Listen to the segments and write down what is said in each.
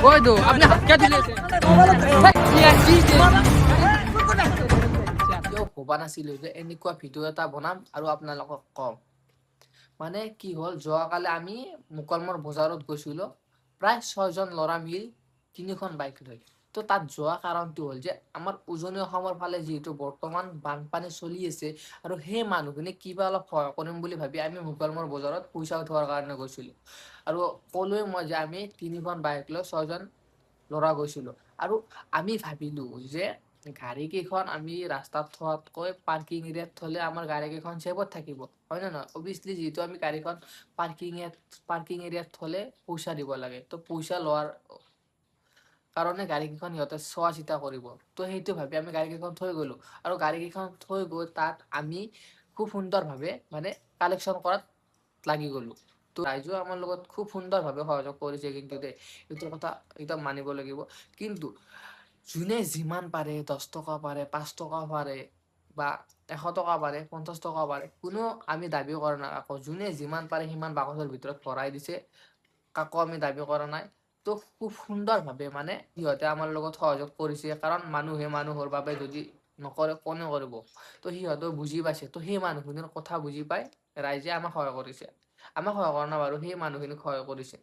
ঐ তো আপুনি হাত কিয় তুলি আছে? কি কেতিয়াও ভবা নাছিলোঁ যে এনেকুৱা ভিডিঅ' এটা বনাম আৰু আপোনালোকক ক'ম। মানে কি হ'ল, যোৱাকালি আমি মুকালমুৱাৰ বজাৰত গৈছিলোঁ, প্ৰায় 6জন ল'ৰা মিলি 3খন বাইক লৈ। তো তাত যোৱা কাৰণটো হ'ল যে আমাৰ উজনি অসমৰ ফালে যিহেতু বৰ্তমান বানপানী চলি আছে আৰু সেই মানুহখিনিক কিবা অলপ সহায় কৰিম বুলি ভাবি আমি মুকালমুৱাৰ বজাৰত পইচা উঠোৱাৰ কাৰণে গৈছিলোঁ। আৰু ক'লোৱে মই যে আমি 3খন বাইক লৈ 6জন ল'ৰা গৈছিলোঁ আৰু আমি ভাবিলোঁ যে গাড়ীকেইখন আমি ৰাস্তাত থোৱাতকৈ পাৰ্কিং এৰিয়াত থ'লে আমাৰ গাড়ীকেইখন ছেফত থাকিব, হয় নে নহয়? অভিয়াছলি যিহেতু আমি গাড়ীখন পাৰ্কিং এৰিয়াত থ'লে পইচা দিব লাগে, তো পইচা লোৱাৰ কাৰণে গাড়ীকেইখন সিহঁতে চোৱা চিতা কৰিব। তো সেইটো ভাবি আমি গাড়ীকেইখন থৈ গ'লোঁ আৰু গাড়ীকেইখন থৈ গৈ তাত আমি খুব সুন্দৰভাৱে মানে কালেকশ্যন কৰাত লাগি গ'লোঁ। তো ৰাইজেও আমাৰ লগত খুব সুন্দৰভাৱে সহযোগ কৰিছে কিন্তু দেই, এইটো কথা একদম মানিব লাগিব। কিন্তু যোনে যিমান পাৰে, 10 টকা পাৰে, 5 টকা পাৰে বা 100 টকা পাৰে, 50 টকা পাৰে, কোনো আমি দাবী কৰা নাই আকৌ। যোনে যিমান পাৰে সিমান বাকচৰ ভিতৰত ভৰাই দিছে, কাকো আমি দাবী কৰা নাই। তো খুব সুন্দৰভাৱে মানে সিহঁতে আমাৰ লগত সহযোগ কৰিছে, কাৰণ মানুহে মানুহৰ বাবে যদি নকৰে কোনে কৰিব? তো সিহঁতেও বুজি পাইছে। তো সেই মানুহখিনিৰ কথা বুজি পাই ৰাইজে আমাক সহায় কৰিছে। আমাক সহায় কৰা নাই বাৰু, সেই মানুহখিনিক সহায় কৰিছে।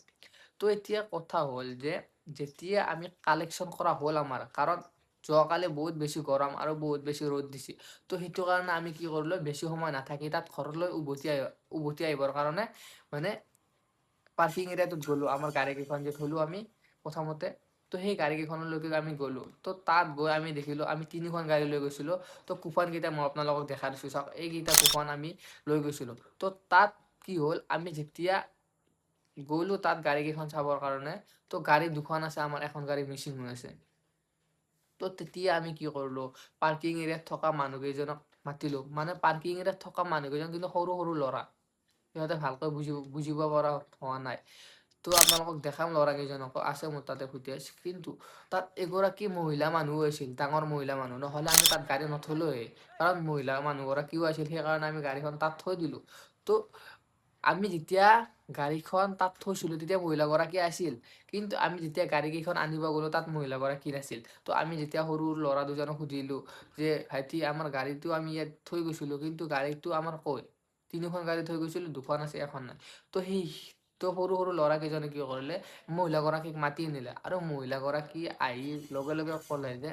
তো এতিয়া কথা হ'ল যে যেতিয়া আমি কালেকশ্যন কৰা হ'ল আমাৰ, কাৰণ যোৱাকালি বহুত বেছি গৰম আৰু বহুত বেছি ৰ'দ দিছে, তো সেইটো কাৰণে আমি কি কৰিলোঁ, বেছি সময় নাথাকি তাত ঘৰলৈ উভতি আহিবৰ কাৰণে মানে পাৰ্কিং এৰিয়াটোত গ'লোঁ। আমাৰ গাড়ীকেইখন যে থ'লোঁ আমি প্ৰথমতে, তো সেই গাড়ীকেইখনলৈকে আমি গ'লোঁ। তো তাত গৈ আমি দেখিলোঁ, আমি 3খন গাড়ী লৈ গৈছিলোঁ। তো কুপনকেইটা মই আপোনালোকক দেখাই দিছোঁ, চাওক, এইকেইটা কুপন আমি লৈ গৈছিলোঁ। তো তাত কি হ'ল, আমি যেতিয়া গ'লোঁ তাত গাড়ীকেইখন চাবৰ কাৰণে, তো গাড়ী 2খন আছে আমাৰ, এখন গাড়ী মিচিং হৈ আছে। তো তেতিয়া আমি কি কৰিলোঁ, পাৰ্কিং এৰিয়াত থকা মানুহকেইজনক মাতিলোঁ। মানে পাৰ্কিং এৰিয়াত থকা মানুহকেইজন কিন্তু সৰু সৰু ল'ৰা, সিহঁতে ভালকৈ বুজিব পৰা হোৱা নাই। তো আপোনালোকক দেখাম ল'ৰাকেইজনকো, আছে মোৰ তাতে ফুটেজ। কিন্তু তাত এগৰাকী মহিলা মানুহো আছিল, ডাঙৰ মহিলা মানুহ, নহ'লে আমি তাত গাড়ী নথলোৱে, কাৰণ মহিলা মানুহগৰাকীও আছিল, সেইকাৰণে আমি গাড়ীখন তাত থৈ দিলোঁ। তো আমি যেতিয়া গাড়ীখন তাত থৈছিলোঁ তেতিয়া মহিলাগৰাকী আছিল, কিন্তু আমি যেতিয়া গাড়ীকেইখন আনিব গ'লোঁ তাত মহিলাগৰাকী নাছিল। তো আমি যেতিয়া সৰু ল'ৰা দুজনক সুধিলোঁ যে ভাইটি, আমাৰ গাড়ীটো আমি ইয়াত থৈ গৈছিলোঁ, কিন্তু গাড়ীটো আমাৰ ক'ত? 3খন গাড়ী থৈ গৈছিলোঁ, 2খন আছে, এখন নাই। তো সেই তো সৰু সৰু ল'ৰাকেইজনে কি কৰিলে, মহিলাগৰাকীক মাতি আনিলে আৰু মহিলাগৰাকী আহি লগে লগে ক'লে যে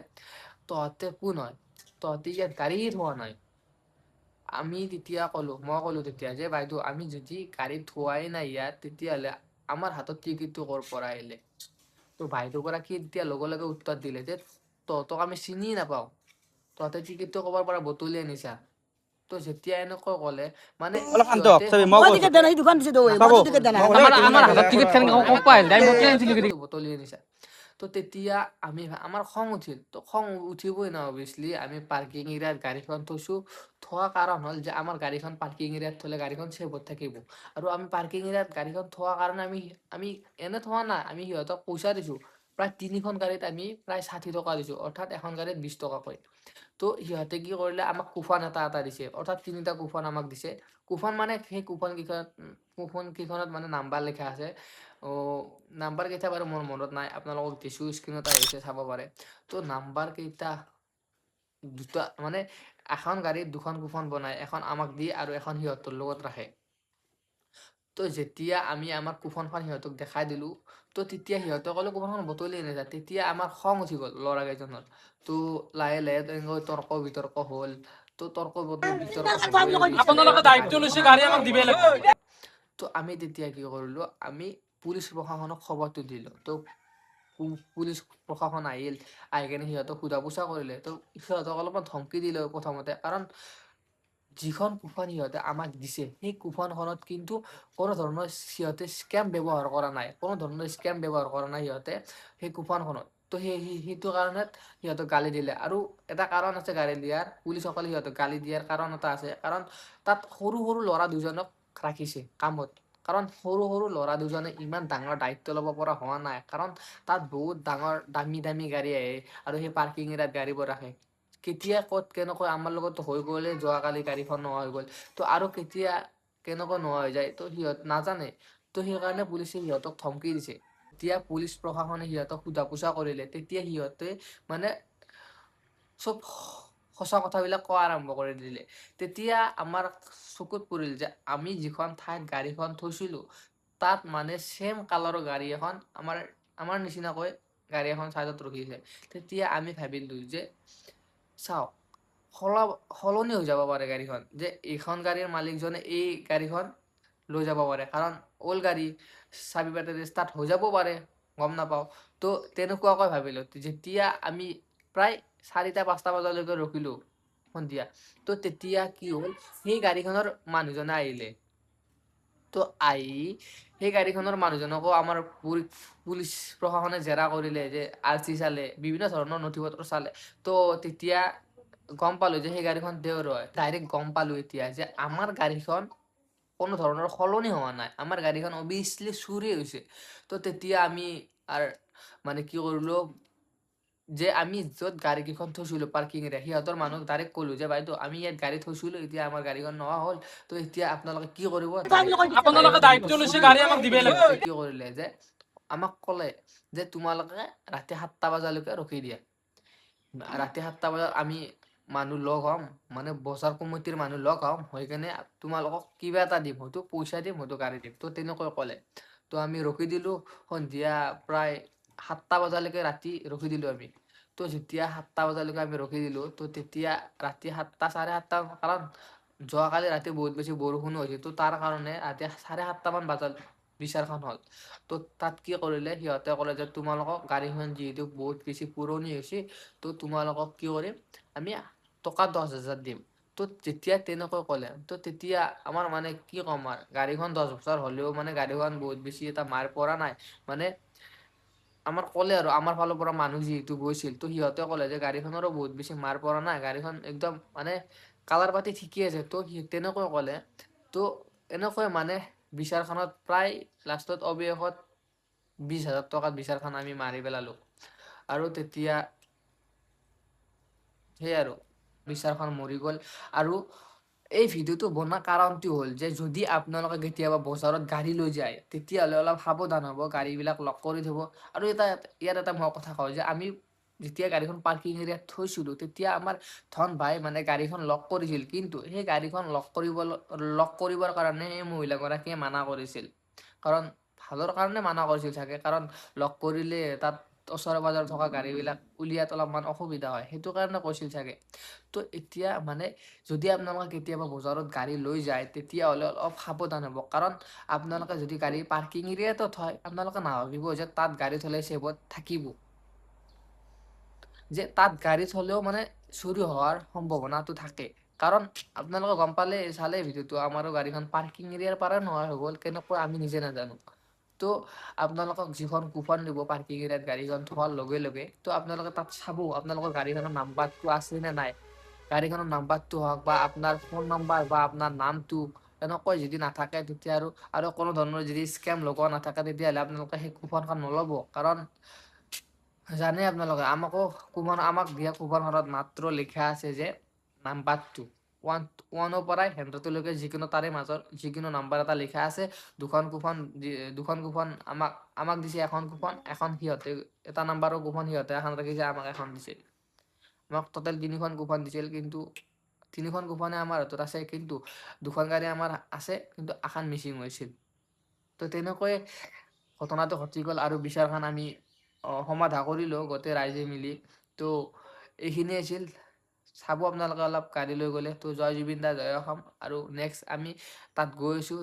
তহঁতে কোন হয়, তহঁতে ইয়াত গাড়ী থোৱা নাই। আমি তেতিয়া ক'লোঁ, মই ক'লোঁ তেতিয়া যে বাইদেউ, আমি যদি গাড়ী থোৱাই নাই ইয়াত, তেতিয়াহ'লে আমাৰ হাতত টিকেটটো ক'ৰ পৰা আহিলে? তো বাইদেউগৰাকীয়ে তেতিয়া লগে লগে উত্তৰ দিলে যে তহঁতক আমি চিনি নাপাওঁ, তহঁতে টিকেটটো ক'বাৰ পৰা বুটলি আনিছা। তো যেতিয়া এনেকৈ ক'লে মানে অলপ শান্ত হওক, সিহঁতে চাবি, মই মই কৈছোঁ। টিকেট দিয়া নাই, সি দোকান দিছে তো, মই চাব। টিকেট দিয়া নাই। আমাৰ হাতত টিকেট কেনেকৈ ক'ৰ পৰা আহিল? আমি বটলি আনিছিলোঁ কি? বুটলি আনিছা। তো তেতিয়া আমাৰ খং উঠিল। তো খং উঠিবই ন, অভিয়াছলি আমি পাৰ্কিং এৰিয়াত গাড়ীখন থৈছোঁ। থোৱা কাৰণ হ'ল যে আমাৰ গাড়ীখন পাৰ্কিং এৰিয়াত থ'লে গাড়ীখন ছেফত থাকিব, আৰু আমি পাৰ্কিং এৰিয়াত গাড়ীখন থোৱা কাৰণে আমি এনে থোৱা নাই, আমি সিহঁতক পইচা দিছোঁ। প্ৰায় 3খন গাড়ীত আমি প্ৰায় 60 টকা দিছোঁ, অৰ্থাৎ এখন গাড়ীত 20 টকাকৈ। তো সিহঁতে কি কৰিলে, আমাক কুপন এটা এটা দিছে, অৰ্থাৎ 3টা কুপন আমাক দিছে। কুপন মানে সেই কুপন কেইখনত মানে নাম্বাৰ লিখা আছে। নাম্বাৰ কেইটা বাৰু মোৰ মনত নাই, আপোনালোকক দিছোঁ, স্ক্ৰীণত আহিছে, চাব পাৰে। তো নাম্বাৰ কেইটা দুটা, মানে এখন গাড়ীত 2খন কুপন বনায়, এখন আমাক দিয়ে আৰু এখন সিহঁতৰ লগত ৰাখে। তো যেতিয়া আমি আমাৰ কুপনখন সিহঁতক দেখাই দিলোঁ, তো তেতিয়া সিহঁতে ক'লে কুপনখন বুটলি আনিছা। তেতিয়া আমাৰ খং উঠি গ'ল ল'ৰাকেইজনৰ। তো লাহে লাহে তেনেকৈ তৰ্ক বিতৰ্ক হ'ল। তো তৰ্ক বিতৰ্ক হ'বই। আপোনালোকে দায়িত্ব লৈছে, গাড়ী আমাক দিবই লাগিব। তো আমি তেতিয়া কি কৰিলোঁ, আমি পুলিচ প্ৰশাসনক খবৰটো দিলোঁ। তো পুলিচ প্ৰশাসন আহিল, আহি কেনে সিহঁতক সোধা পোছা কৰিলে। তো সিহঁতক অলপমান ধমকি দিলে প্ৰথমতে, কাৰণ যিখন কুপন সিহঁতে আমাক দিছে সেই কুপনখনত কিন্তু কোনো ধৰণৰ সিহঁতে স্কেম ব্যৱহাৰ কৰা নাই, কোনো ধৰণৰ স্কেম ব্যৱহাৰ কৰা নাই সিহঁতে সেই কুপনখনত। তো সেইটো কাৰণত সিহঁতক গালি দিলে। আৰু এটা কাৰণ আছে গালি দিয়াৰ, পুলিচসকলে সিহঁতক গালি দিয়াৰ কাৰণ এটা আছে, কাৰণ তাত সৰু সৰু ল'ৰা দুজনক ৰাখিছে কামত, কাৰণ সৰু সৰু ল'ৰা দুজনে ইমান ডাঙৰ দায়িত্ব ল'ব পৰা হোৱা নাই, কাৰণ তাত বহুত ডাঙৰ দামী দামী গাড়ী আহে আৰু সেই পাৰ্কিং এৰিয়াত গাড়ীবোৰ ৰাখে। কেতিয়া ক'ত কেনেকৈ আমাৰ লগতো হৈ গ'লে, যোৱাকালি গাড়ীখন নোহোৱা হৈ গ'ল, তো আৰু কেতিয়া কেনেকৈ নোহোৱা হৈ যায় তো সিহঁত নাজানে। তো সেইকাৰণে পুলিচে সিহঁতক ধমকি দিছে। যেতিয়া পুলিচ প্ৰশাসনে সিহঁতক সোধা পোছা কৰিলে, তেতিয়া সিহঁতে মানে চব সঁচা কথাবিলাক কোৱা আৰম্ভ কৰি দিলে। তেতিয়া আমাৰ চকুত পৰিল যে আমি যিখন ঠাইত গাড়ীখন থৈছিলোঁ, তাত মানে ছেম কালাৰৰ গাড়ী এখন আমাৰ আমাৰ নিচিনাকৈ গাড়ী এখন চাইডত ৰখিছে। তেতিয়া আমি ভাবিলোঁ যে চাওক, সলনি হৈ যাব পাৰে গাড়ীখন, যে এইখন গাড়ীৰ মালিকজনে এই গাড়ীখন লৈ যাব পাৰে, কাৰণ অ'ল্ড গাড়ী চাবি বেটাৰী ষ্টাৰ্ট হৈ যাব পাৰে, গম নাপাওঁ। তো তেনেকুৱাকৈ ভাবিলোঁ। যেতিয়া আমি প্ৰায় 4টা 5টা বজালৈকে ৰখিলোঁ সন্ধিয়া, তো তেতিয়া কি হ'ল, সেই গাড়ীখনৰ মানুহজনে আহিলে। তো আহি সেই গাড়ীখনৰ মানুহজনকো আমাৰ পুলিচ প্ৰশাসনে জেৰা কৰিলে, যে আৰ চি চালে, বিভিন্ন ধৰণৰ নথি পত্ৰ চালে। তো তেতিয়া গম পালোঁ যে সেই গাড়ীখন তেওঁৰ হয়। ডাইৰেক্ট গম পালোঁ এতিয়া যে আমাৰ গাড়ীখন কোনো ধৰণৰ সলনি হোৱা নাই, আমাৰ গাড়ীখন অভিয়াছলি চুৰি হৈছে। তো তেতিয়া আমি আৰু মানে কি কৰিলোঁ যে আমি য'ত গাড়ীকেইখন থৈছিলোঁ পাৰ্কিং এৰিয়া, সিহঁতৰ মানুহক ডাইৰেক্ট ক'লোঁ যে বাইদেউ, আমি ইয়াত গাড়ী থৈছিলোঁ, এতিয়া আমাৰ গাড়ীখন নোহোৱা হ'ল, তো এতিয়া আপোনালোকে কি কৰিব? আপোনালোকে দায়িত্ব লৈছে, গাড়ী আমাক দিবই লাগিব। কি কৰিলে যে আমাক ক'লে যে তোমালোকে ৰাতি 7টা বজালৈকে ৰখি দিয়া, ৰাতি 7টা বজাত আমি মানুহ লগ হ'ম, মানে বজাৰ কমিটিৰ মানুহ লগ হ'ম, হৈ কেনে তোমালোকক কিবা এটা দিম, হয়তো পইচা দিম, হয়তো গাড়ী দিম। তো তেনেকৈ ক'লে। তো আমি ৰখি দিলোঁ, সন্ধিয়া প্ৰায় 7টা বজালৈকে ৰাতি ৰখি দিলোঁ আমি। তো যেতিয়া 7টা বজালৈকে আমি ৰখি দিলোঁ, তো তেতিয়া ৰাতি 7টা 7:30, কাৰণ যোৱাকালি ৰাতি বহুত বেছি বৰষুণো হৈছে, তো তাৰ কাৰণে ৰাতি 7:30মান বজাত বিচাৰখন হ'ল। তো তাত কি কৰিলে, সিহঁতে ক'লে যে তোমালোকক গাড়ীখন যিহেতু বহুত বেছি পুৰণি হৈছে, তো তোমালোকক কি কৰিম, আমি টকা 10,000 দিম। তো যেতিয়া তেনেকৈ ক'লে, তো তেতিয়া আমাৰ মানে কি ক'ম আৰু, গাড়ীখন 10 বছৰ হ'লেও মানে গাড়ীখন বহুত বেছি এটা মাৰ পৰা নাই। মানে আমাৰ ক'লে আৰু আমাৰ ফালৰ পৰা মানুহ যিহেতু গৈছিল, তো সিহঁতে ক'লে যে গাড়ীখনৰো বহুত বেছি মাৰ পৰা নাই, গাড়ীখন একদম মানে কালাৰ পাতি ঠিকেই আছে। তো সি তেনেকৈ ক'লে। তো এনেকৈ মানে বিচাৰখনত প্ৰায় লাষ্টত অৱশেষত 20,000 টকাত বিচাৰখন আমি মাৰি পেলালোঁ। আৰু তেতিয়া সেই আৰু বিচাৰখন মৰি গ'ল। আৰু এই ভিডিঅ'টো বনোৱা কাৰণটো হ'ল যে যদি আপোনালোকে কেতিয়াবা বজাৰত গাড়ী লৈ যায়, তেতিয়াহ'লে অলপ সাৱধান হ'ব, গাড়ীবিলাক লক কৰি থ'ব। আৰু এটা ইয়াত এটা মই কথা কওঁ যে আমি যেতিয়া গাড়ীখন পাৰ্কিং এৰিয়াত থৈছিলোঁ, তেতিয়া আমাৰ ধন ভাই মানে গাড়ীখন লক কৰিছিল, কিন্তু সেই গাড়ীখন লক কৰিবৰ কাৰণে এই মহিলাগৰাকীয়ে মানা কৰিছিল। কাৰণ ভালৰ কাৰণে মানা কৰিছিল চাগে, কাৰণ লক কৰিলে তাত ওচৰে পাজৰে থকা গাড়ীবিলাক উলিয়াত অলপমান অসুবিধা হয়, সেইটো কাৰণে কৈছিল চাগে। তো এতিয়া মানে যদি আপোনালোকে কেতিয়াবা বজাৰত গাড়ী লৈ যায়, তেতিয়াহ'লে অলপ সাৱধান হ'ব, কাৰণ আপোনালোকে যদি গাড়ী পাৰ্কিং এৰিয়াতো থয়, আপোনালোকে নাভাবিব যে তাত গাড়ী থ'লে ছেফত থাকিব, যে তাত গাড়ী থ'লেও মানে চুৰি হোৱাৰ সম্ভাৱনাটো থাকে। কাৰণ আপোনালোকে গম পালে, চালে ভিডিঅ'টো, আমাৰো গাড়ীখন পাৰ্কিং এৰিয়াৰ পৰাই নোহোৱা হৈ গ'ল, কেনেকৈ আমি নিজে নাজানো। তো আপোনালোকক যিখন কুপন দিব পাৰ্কিং এৰিয়াত গাড়ীখন থোৱাৰ লগে লগে, তো আপোনালোকে তাত চাব আপোনালোকৰ গাড়ীখনৰ নাম্বাৰটো আছে নে নাই। গাড়ীখনৰ নাম্বাৰটো হওক বা আপোনাৰ ফোন নাম্বাৰ বা আপোনাৰ নামটো, এনেকৈ যদি নাথাকে তেতিয়া আৰু আৰু কোনো ধৰণৰ যদি স্কেম লগোৱা নাথাকে, তেতিয়াহ'লে আপোনালোকে সেই কুপনখন নল'ব। কাৰণ জানে আপোনালোকে, আমাকো কুপন, আমাক দিয়া কুপনখনত মাত্ৰ লিখা আছে যে নাম্বাৰটো 1 1ৰ পৰাই 100লৈকে যিকোনো, তাৰে মাজৰ যিকোনো নাম্বাৰ এটা লিখা আছে। দুখন কুপন আমাক আমাক দিছে এখন কুপন, এখন সিহঁতে এটা নাম্বাৰৰ কুপন সিহঁতে এখন ৰাখিছে, আমাক এখন দিছে। আমাক টোটেল তিনিখন কুপন দিছিল, কিন্তু তিনিখন কুপনে আমাৰ হাতত আছে, কিন্তু দুখন গাড়ী আমাৰ আছে, কিন্তু এখন মিচিং হৈছিল। তো তেনেকৈয়ে ঘটনাটো ঘটি গ'ল আৰু বিচাৰখন আমি সমাধা কৰিলোঁ গোটেই ৰাইজে মিলি। তো এইখিনিয়ে আছিল। চাব আপোনালোকে অলপ গাড়ী লৈ গ'লে। তো জয় জুবিন দা, জয় অসম। আৰু নেক্সট আমি তাত গৈ আছোঁ।